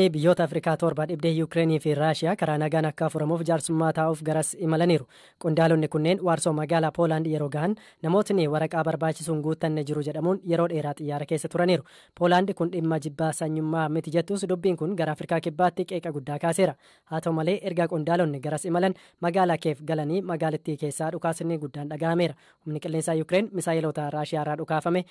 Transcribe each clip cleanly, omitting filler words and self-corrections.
Biyyoota Afrikaa 7 dhibdee Yuukireenii fi Raashiyaa karaa nagaan akka furamuuf jaarsummaa taa'uuf garas imalaniiru. Qondaalonni kunneen Waarsoo magaalaa Poolaand yeroo gahan namootni waraqaa barbaachisuun guuttanne jiru jedhamuun yeroo dheeraa xiyyaara keessa turaniiru. Poolaand kun dhimma jibbaa sanyummaa miti jettus dubbiin kun gara Afrikaa Kibbaatti qeeqa guddaa kaaseera. Haa ta'u malee, erga qondaalonni garas imalan magaalaa Keef galanii magaalittii keessaa dhukaasni guddaan dhaga'ameera. Humni qilleensaa Yuukireen misaayiloota Raashiyaa irraa dhukaafame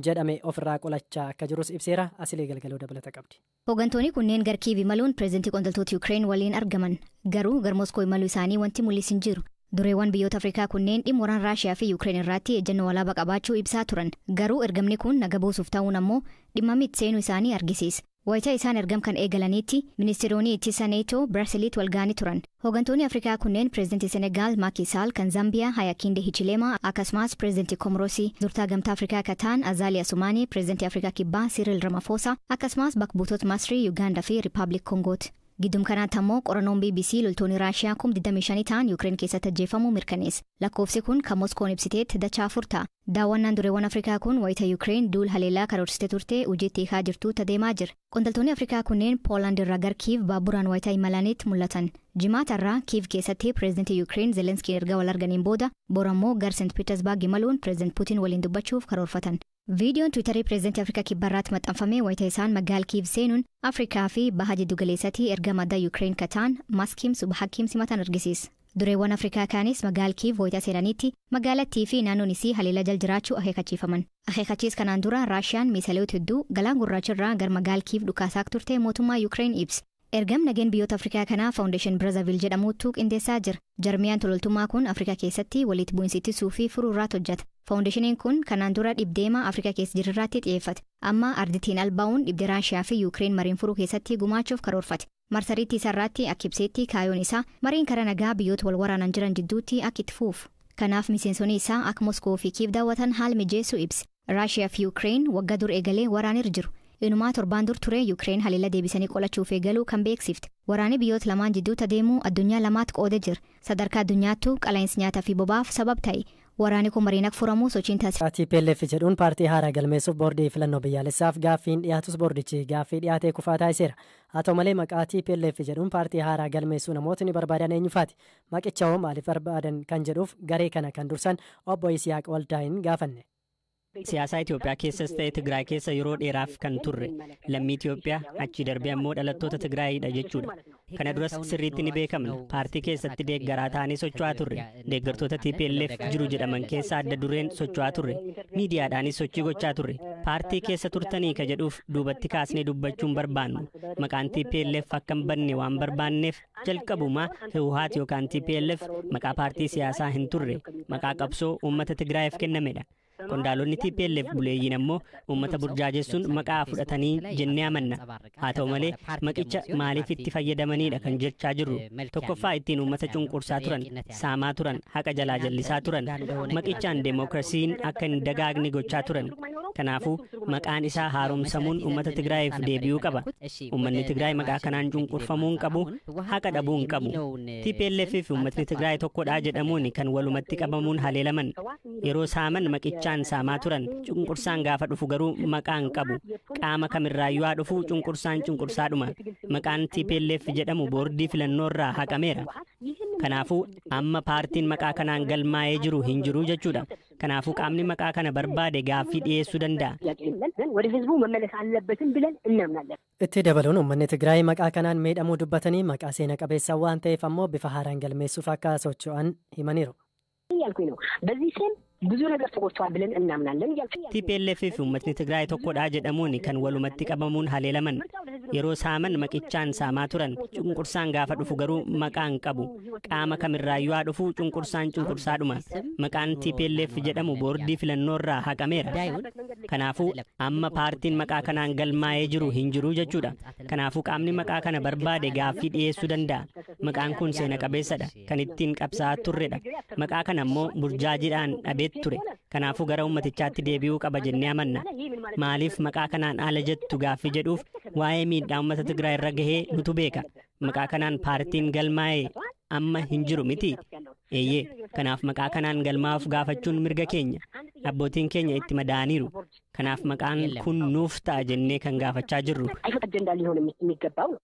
jedhame ofirraa qolachaa akka jirus ibseera. Asilee Galgaloo dabalata qabdi. Hooggantoonni kunneen gar Kiiv imaluun pireezidantii qondaaltota Yuukireen waliin argaman. Garuu gar Moskoo imaluu isaanii wanti mul'isu hin jiru. Dureewwan biyyoota Afrikaa kunneen dhimma waraana Raashiyaa fi Yuukireen irratti ejjennoo walaabaa qabaachuu ibsaa turan. Garuu ergamni kun naga buusuuf ta'uun ammoo dhimma miti seenuu isaanii argisiisa. Wayita isaan ergam kan eegalanitti ministeeronni ittisa Neetoo Biraasiliitti wal ga'anii turan. Hooggantoonni Afrikaa kunneen pireezidantii Senegaal Maaki Saal, kan Zambiyaa Hayakiinde Hichileema, akkasumas pireezidantii Komorosii, durtaa Gamtaa Afrikaa akka ta'an Azaali Asumaanii, pireezidantii Afrikaa Kibbaa Siriil Ramaphosa, akkasumas bakka buutota Masrii, Yugaandaa fi Rippaabilik Kongooti. Giddum kanaatti ammoo qorannoon BBC loltoonni Raashiyaa 25,000 ta'an Yuukireen keessatti ajjeefamuu mirkaneesse. Lakkoofsi kun kan Moskoon ibsiteetti dachaa 4 ta'a. Daawwannaan dureewwan Afrikaa kun wayita Yuukireen duul haleellaa karoorsitee turte hojiitti hiikaa jirtu deemaa jira. Qondaaltonni Afrikaa kunneen Poolaand irraa gar Kiiv baaburaan wayita imalanitti mul'atan. Jimaata irraa Kiiv keessatti pireezidantii Yuukireen Zelenskiin erga wal arganiin booda bor ammoo gar Seent Piitersbaag imaluun pireezidant Puutiin waliin dubbachuuf karoorfatan. Viidiyoon Tiwiitarii pireezidantii Afrikaa Kibbaarraatti maxxanfame wayita isaan magaala Kiiv seenuun Afrikaa fi baha jiddugaleessatti ergama addaa Yuukireen kataan Maskiim Subhakiim simatan argisiisa. Dureewwan Afrikaa kaanis magaala Kiiv wayita seenanitti magaalattii fi naannoon isii haleellaa jala jiraachuu akeekkachiifaman. Akeekkachiis kanaan dura Raashiyaan miisaleewwan hedduu galaan gurraacha irraa gara magaala Kiiv dhukaasaa turte mootummaa Yuukireen ibse. Ergam nageen biyyoota Afrikaa kanaa Faawundeeshin Biraazavil jedhamutu qindeessaa jira. Jarmiyaan tololtummaa kun Afrikaa keessatti walitti bu'iinsa ittisuu fi furuu irratti hojjeta. Faawundeeshiniin kun kanaan dura dhibdeema Afrikaa keessa jirurratti xiyyeeffate. Amma ardittiin albaa'uun dhibdee Raashiyaa fi Yuukireen mariin furuu keessatti gumaachuuf karoorfate. Marsariitii isaarratti akka ibseetti, kaayoon isaa mariin karaa nagaa biyyoota wal waraanan jiran jidduutti akka itti fufu. Kanaaf miseensonni isaa akka Moskoo fi Kiiv daawwatan haala mijeessuu ibse. Raashiyaa fi Yuukireen waggaa dur eegalee waraanirra jiru. Inumaa torbaan dur ture Yuukireen haleella deebisanii qolachuuf eegaluu kan beeksifte. Waraanni biyyoota lamaan jidduutti adeemuu addunyaa lamaatti qoodee jira. Sadarkaa addunyaattuu qala'iinsi nyaataa fi bobaaf sabab ta'e. Waraanni kun mariin akka furamuu sochiin taasise. TPLF jedhuun paartii haaraa galmeessuuf boordii filannoo biyyaalessaaf gaaffiin dhiyaatus boordichi gaaffii dhiyaatee kufaa taasiseera. Haa ta'u malee, maqaa TPLF jedhuun paartii haaraa galmeessuu namootni barbaadan eenyufaati? Maqicha hoo maaliif barbaadan kan jedhuuf garee kana kan dursan obbo Yisihaaq Waldaayin gaafanne. Siyaasa Itoophiyaa keessas ta'e Tigraay keessa yeroo dheeraaf kan turre lammii Itoophiyaa, achi darbee ammoo dhalattoota Tigraayidha jechuudha. Kana duras sirriitti ni beekamna. Paartii keessatti deeggaraa ta'anii socho'aa turre. Deeggartoota TPLF jiru jedhaman keessa adda dureen socho'aa turre. Miidiyaadhaanis sochii gochaa turre. Paartii keessa turtanii ka jedhuuf duubatti kaasnee dubbachuun barbaannu. Maqaan TPLF akka hin banne waan barbaanneef jalqabumaa Hiwuhaat yookaan TPLF maqaa paartii siyaasaa hin turre. Maqaa qabsoo uummata Tigraayiif kennamedha. Qondaalonni TPLF buleeyyiin ammoo uummata burjaajessuun maqaa fudhatanii jennee amanna. Haa ta'u malee, maqicha maaliif itti fayyadamanidha kan jechaa jirru. Tokkoffaa, ittiin uummata cunqursaa turan, saamaa turan, haqa jalaa jallisaa turan. Maqichaan deemokiraasiin akka hin dagaagne gochaa turan. Kanaafuu maqaan isaa haaromsamuun uummata Tigraayiif deebi'uu qaba. Uummanni Tigraay maqaa kanaan cunqurfamuu hin qabu, haqa dhabuu hin qabu. TPLF fi uummatni Tigraay tokkodha jedhamuun kan walumatti qabamuun haleelaman. Yeroo saaman maqichaan saamaa turan. Cunqursaan gaafa dhufu garuu maqaan qabu. Qaama kamirraayyuu haa dhufu, cunqursaan cunqursaadhuma. Maqaan TPLF jedhamu boordii filannoo irraa haqameera. Kanaafuu amma paartiin maqaa kanaan galmaa'ee jiru hin jiru jechuudha. Kanaafuu qaamni maqaa kana barbaade gaaffii dhiyeessuu danda'a. ወደ ህዝቡ መመለስ አለበትም ብለን እናምናለን። Itti dabaluun uummanni Tigraay maqaa kanaan miidhamuu dubbatanii, maqaa seena qabeessa waan ta'eef ammoo bifa haaraan galmeessuuf akka socho'an himaniiru. እያልኩኝ ነው። በዚህ ስም ብዙ ነገር ተጎድተዋል ብለን እናምናለን እያልኩኝ TPLF fi uummatni Tigraay tokkodha jedhamuun kan walumatti qabamuun haleelaman. Yeroo saaman maqichaan saamaa turan. Cunqursaan gaafa dhufu garuu maqaan qabu. Qaama kamirraayyuu haa dhufu, cunqursaan cunqursaadhuma. Maqaan TPLF jedhamu boordii filannoo irraa haqameera. Kanaafuu amma paartiin maqaa kanaan galmaa'ee jiru hin jiru jechuudha. Kanaafuu qaamni maqaa kana barbaade gaaffii dhiyeessuu danda'a. Maqaan kun seena qabeessadha. Kan ittiin qabsaa'aa turredha. Maqaa kana ammoo burjaajiidhaan dhabeet ture. Kanaafuu gara uummatichaatti deebi'uu qaba jennee amanna. Maaliif maqaa kanaan ala jettu gaaffii jedhuuf, waa'ee miidhaa uummata Tigraay irra gahee nutu beeka. Maqaa kanaan paartiin galmaa'ee amma hin jiru miti. Eeyyee, kanaaf maqaa kanaan galmaa'uuf gaafachuun mirga keenya. Abbootiin keenya itti madaa'aniiru. Kanaaf maqaan kun nuuf ta'a jennee kan gaafachaa jirru. አጀንዳ ሊሆን የሚገባው ነው።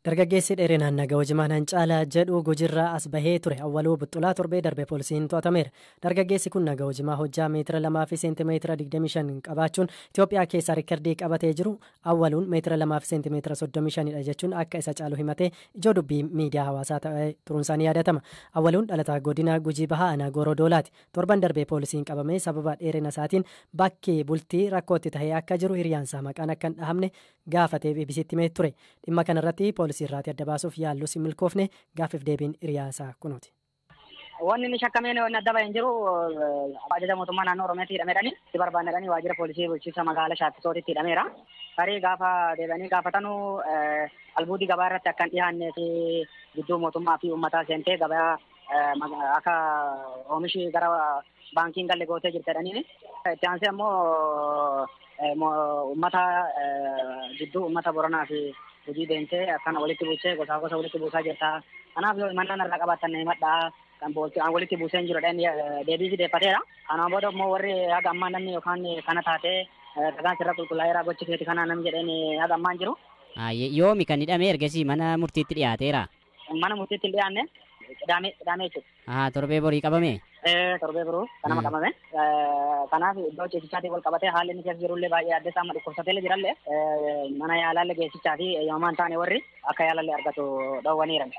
Dargaggeessi dheerinaan nagaa hojimaan Hancaalaa jedhu Gujirraa as bahee ture Awwaluu Buxxulaa torbee darbe poolisiin to'atameera. Dargaggeessi kun nagaa hojimaa hojjaa meetira 2 fi seentimeetira 25 qabaachuun Itoophiyaa keessaa riikardii qabatee jiru Awwaluun meetira 2 fi seentimeetira 35 dha jechuun akka isa caalu himatee ijoo dubbii miidiyaa hawaasaa ta'ee turuun ni yaadatama. Awwaluun dhalataa godina Gujii Bahaa Aanaa Goorodoolaati. Torban darbee poolisiin qabamee sababa dheerina isaatiin bakki bultii rakkootti tahee akka jiru hiriyaansaa maqaan akka hin dhahamne gaafatee BBCtti himee ture. Dhimma kanarratti poolisii irraati adda baasuuf yaallus hin milkoofne gaaffiif deebiin hiriyaasaa kunuuti. Wanni inni shakkameen wanni adda baheen jiru ajaja mootummaa naannoo Oromiyaatti hidhameedhani. Itti barbaannedhani waajjira poolisii bulchiinsa magaalaa Shaakkisootitti hidhameera. Tarii gaafa deebi'anii gaafatanu albuudii gabaa irratti akka hin dhiyaannee fi gidduu mootummaa fi uummataa seentee gabaa akka oomishi gara baankiin galle gootee jirti jedhaniini. Itti aansee ammoo uummata gidduu uummata Boranaa fi Gujii deemtee akkana walitti buusee gosaa gosa walitti buusaa jirta. Kanaaf yoo himannaan irraa qabaattan himadhaa kan walitti buusee hin jiru deebii fi deeffateera. Kanaan booda immoo warri haga ammaa namni yookaan kana taatee dhagaan sirra qulqullaa'eera gochi keeti kana namni jedheen haga ammaa hin jiru. Yoomi kan hidhamee ergasii mana murtiitti dhiyaateera? Mana murtiitti hin dhiyaanne qidaamee jechuudha. Torbee borii qabame? Torbee boruu kanama qabame. Kanaaf iddoo ciisichaatiin wal qabatee haalli inni keessa jirullee baay'ee adda isaa amma dhukkubsateellee jirallee mana yaalaallee geessichaa fi eeyyamamaa hin taane warri akka yaalallee argatu dhoowwaniiran.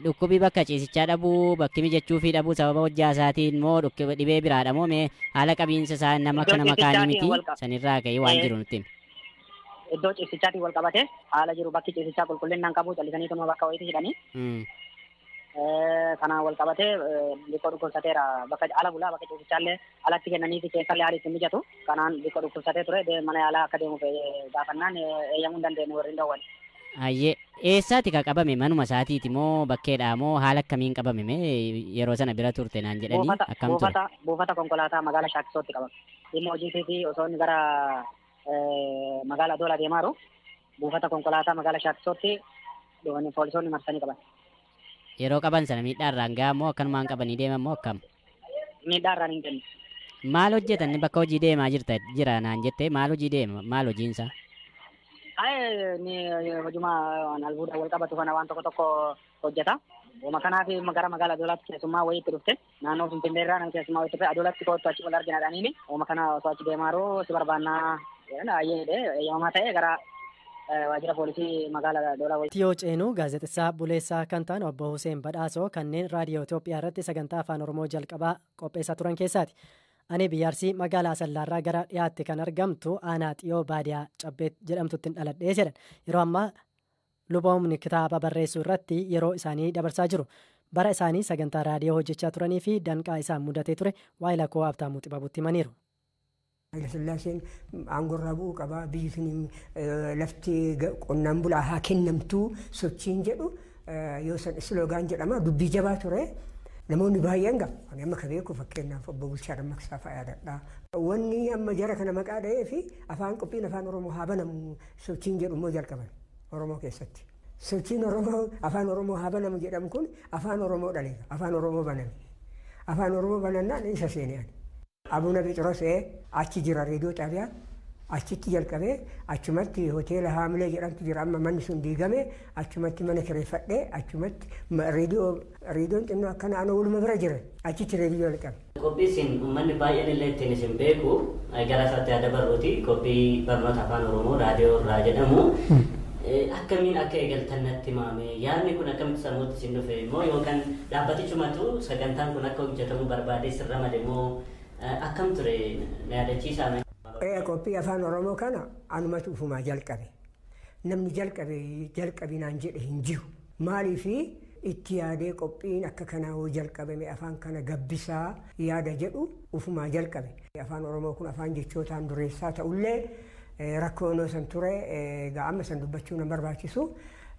Dhukkubi bakka ciisichaa dhabuu bakki mijachuu fi dhabuu sababa hojjaa isaatiin moo dhukkuba dhibee biraadha moo mee haala qabiinsa isaa nama akka nama kaanii miti sanirraa ka'ee waan jiru nutti himi. Iddoo ciisichaatiin wal qabatee haala jiru bakki ciisichaa qulqullinaan qabu callisaniituma bakka wayiitti hidhanii. Kanaan wal qabatee xiqqoo dhukkubsateera bakka ala bulaa bakka ciisichaallee alatti kennanii fi keessallee haalli ittiin mijatu kanaan xiqqoo dhukkubsatee ture mana yaalaa akka deemuuf gaafannaan eeyyamuu hin dandeenye warri hin dhoowwan. Ayyee eessaati ka qabame manuma isaatiiti moo bakkeedhaa moo haala akkamiin qabame mee yeroo sana bira turte naan jedhanii akkam ture? Buufata konkolaataa magaalaa Shaakkisootti qabame. Dhimma hojiitii fi osoo inni gara magaalaa Adoolaa deemaa jiru buufata konkolaataa magaalaa Shaakkisootti poolisoonni marsanii qaban. Yeroo qaban sana miidhaa irraan gahaa moo akkanumaan qabanii deeman moo akkam? Miidhaa irraan hin geenye. Maal hojjetan bakka hojii deemaa jirta jira naan jettee maal hojii deema maal hojiinsa? Ni hojuma albuuda wal qabatu kana waan tokko tokko hojjeta. Wama kanaaf gara magaalaa Adoolaatti keessummaa wayii itti dhufte naannoo Finfinnee irraa nama keessummaa wayii itti dhufe Adoolaatti kootu achi wal argina jedhaniini. Wama kana osoo achi deemaa jiru si barbaannaa jedhan ayyee jedhee eeyyamamaa ta'ee gara waajjira poolisii magaalaa Adoolaa wayii. Tiyoo Ceenuu gaazexessaa buleessaa kan ta'an obbo Hussein Badhaasoo kanneen raadiyoo Itoophiyaa irratti sagantaa afaan Oromoo jalqabaa qopheessaa turan keessaati. Ani biyya Arsii magaalaa Asallaarraa gara dhiyaatti kan argamtu aanaa xiyoo baadiyaa Cabbeet jedhamtutti dhaladhee jedhan. Yeroo ammaa luboomni kitaaba barreessuu irratti yeroo isaanii dabarsaa jiru. Bara isaanii sagantaa raadiyoo hojjechaa turanii fi danqaa isaan mudatee ture waa'ee lakkoo Habtaamuu Xibabuutti himaniiru. Hayilasillaaseen aangorraa bu'uu qabaa biyyi sun lafti qonnaan bulaa haa kennamtuu sochiin jedhu yoo san isloogaan jedhama dubbii jabaa ture. Namoonni baay'een qaba. Ani amma ka beeku fakkeenyaaf obbo Bulchaa Dammaqsaa fa'aa yaadadha. Wanni amma jara kana maqaa dha'ee fi afaan qophiin afaan Oromoo haa banamu sochiin jedhu immoo jalqaban Oromoo keessatti. Sochiin Oromoo afaan Oromoo haa banamu jedhamu kun afaan Oromoo dhaleera. Afaan Oromoo baname. Afaan Oromoo banannaan isa seenee ani. Abuna Phexros achi jira reediyoo xaabiyaa achitti jalqabee achumatti hoteela Haamilee jedhamtu jira amma manni sun diigame achumatti mana kireeffadhee achumatti reediyoon xinnoo akkana ana waluma bira jira achitti reediyoo jalqabe. Qophii isin uummanni baay'een illee ittiin isin beeku gara isaatti yaada barruuti qophii barnoota afaan Oromoo raadiyoo irraa jedhamu. Akkamiin akka eegaltan natti himame yaadni kun akkamitti sammuutti isin dhufe immoo yookaan dhaabbatichumatu sagantaan kun akka hojjetamu barbaadee sirra male immoo akkam ture na yaadachiisaa. Qophii afaan Oromoo kana anumatu ufumaa jalqabe. Namni jalqabe jalqabinaan jedhe hin jiru. Maaliifi itti yaadee qophiin akka kanaa hoo jalqabame afaan kana gabbisaa yaada jedhu ufumaa jalqabe. Afaan Oromoo kun afaan jechootaan dureessaa ta'ullee rakkoo san ture amma san dubbachuu na barbaachisu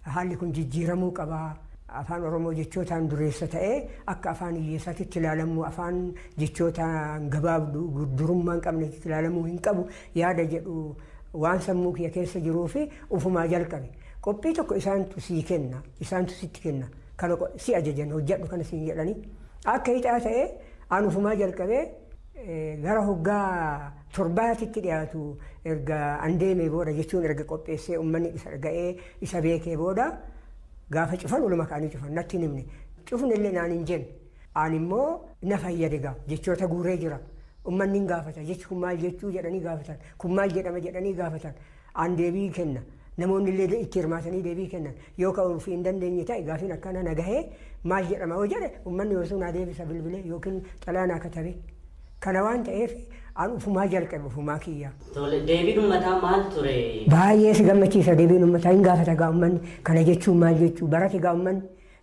haalli kun jijjiiramuu qabaa. Afaan Oromoo jechootaan dureessa ta'ee akka afaan hiyyeessaatti ilaalamuu afaan jechootaan gabaabduu durummaa hin qabnetti ilaalamuu hin qabu yaada jedhu waan sammuu kiyya keessa jiruu fi ufumaa jalqabe. Qophii tokko isaantu sii kenna isaantu sitti kenna Kana si ajajan hojjedhu kana siin jedhanii. Akka hixaa ta'ee aan ufumaa jalqabee gara hoggaa 7tti dhiyaatu erga an deemee booda jechuun erga qopheessee uummanni isa ga'ee isa beekee booda gaafa cufan waluma ka'anii cufan natti hin himne. Cufni illee naan hin jenne. Aan immoo na fayyade gaa jechoota guuree jira. Uummanni hin gaafata jechi kun maal jechuu jedhanii gaafatan kun maal jedhama jedhanii gaafatan aan deebii kenna. Namoonni illee itti hirmaatanii deebii kennan yoo ka'u ofii hin dandeenye ta'e gaafiin akkana na gahee maal jedhama yoo jedhe uummanni osoo naa deebisa bilbilee yookiin xalayaa naa katabe. Kana waan ta'eef aan ufumaa jalqabe ufumaa kiyya. Tole deebiin uummataa maal ture? Baay'ee si gammachiisa deebiin uummataa hin gaafata gaa uummanni kana jechuun maal jechuu barate gaa uummanni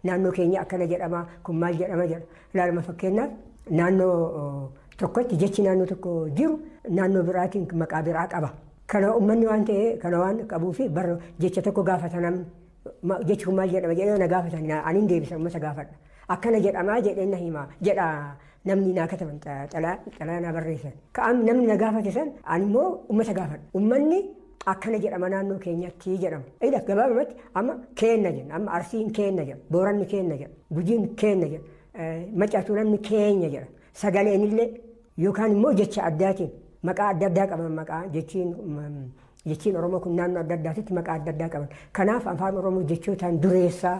naannoo keenya akkana jedhama kun maal jedhama jedha. Ilaaluma fakkeenyaaf naannoo tokkotti jechi naannoo tokko jiru naannoo biraatiin maqaa biraa qaba. Kana uummanni waan ta'e kana waan qabuu fi bara jecha tokko gaafata namni jechi kun maal jedhama jedhee na gaafatan ani hin deebisa uummata gaafadha. Akkana jedhamaa jedhee na hima jedha namni naa kataban xalayaa naa barreessan. Ka'am namni na gaafate san ani immoo uummata gaafadha. Uummanni akkana jedhama naannoo keenyatti jedhama. Ila gabaabumatti amma keenna jenna amma Arsiin keenna jedha Booranni keenna jedha Gujiin keenna jedha Macaatuu namni keenya jedha sagaleen illee yookaan immoo jecha addaatiin maqaa adda addaa qaban maqaa jechiin Oromoo kun naannoo adda addaatitti maqaa adda addaa qaban. Kanaaf afaan Oromoo jechootaan dureessaa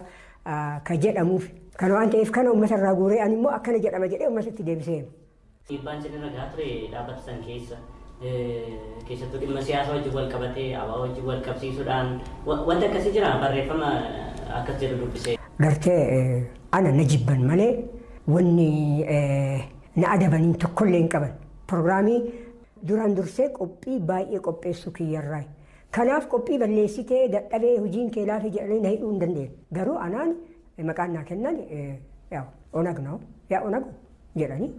ka jedhamuuf kana waan ta'eef kana uummata irraa guuree ani immoo akkana jedhama jedhee uummatatti deebisee hima. Dhiibbaan isin irra gahaa ture dhaabbata san keessa keessattuu dhimma siyaasaa wajjin wal qabatee ABO wajjin wal qabsiisuudhaan wanta akkasii jira barreeffama akkas jedhu dubbisee. Gartee ana na jibban malee wanni na adabaniin tokkollee hin qaban. Pirogiraamii duraan dursee qophii baay'ee qopheessuu kiyyarraa. Kanaaf qophii balleessitee dadhabee hojiin kee laafe jedhanii na hidhuu hin dandeenye. Garuu anaan maqaan naa kennan onag noo yaa onagu jedhanii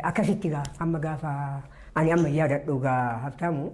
akkasitti gaa amma gaafa ani amma yaadadhu gaa Habtaamu.